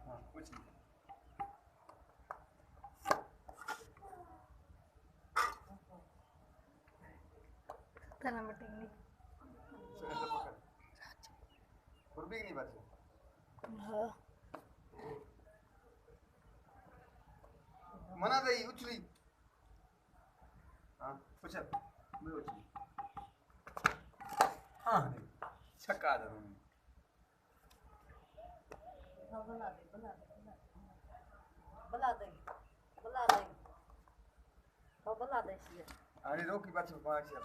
ہاں، کچھ نہیں۔ تنا بٹنگ نہیں۔ پکڑ۔ پھر بھی نہیں بچے۔ ہاں۔ منا دئی اچھلی۔ ہاں، اچھل۔ میں اچھلی۔ ہاں، نہیں۔ چھکا دے۔ بلا دے، بلا دے، بلا دے۔ بلا دے، بلا دے۔ بلا دے۔ ارے روکی بچو، پانچ یا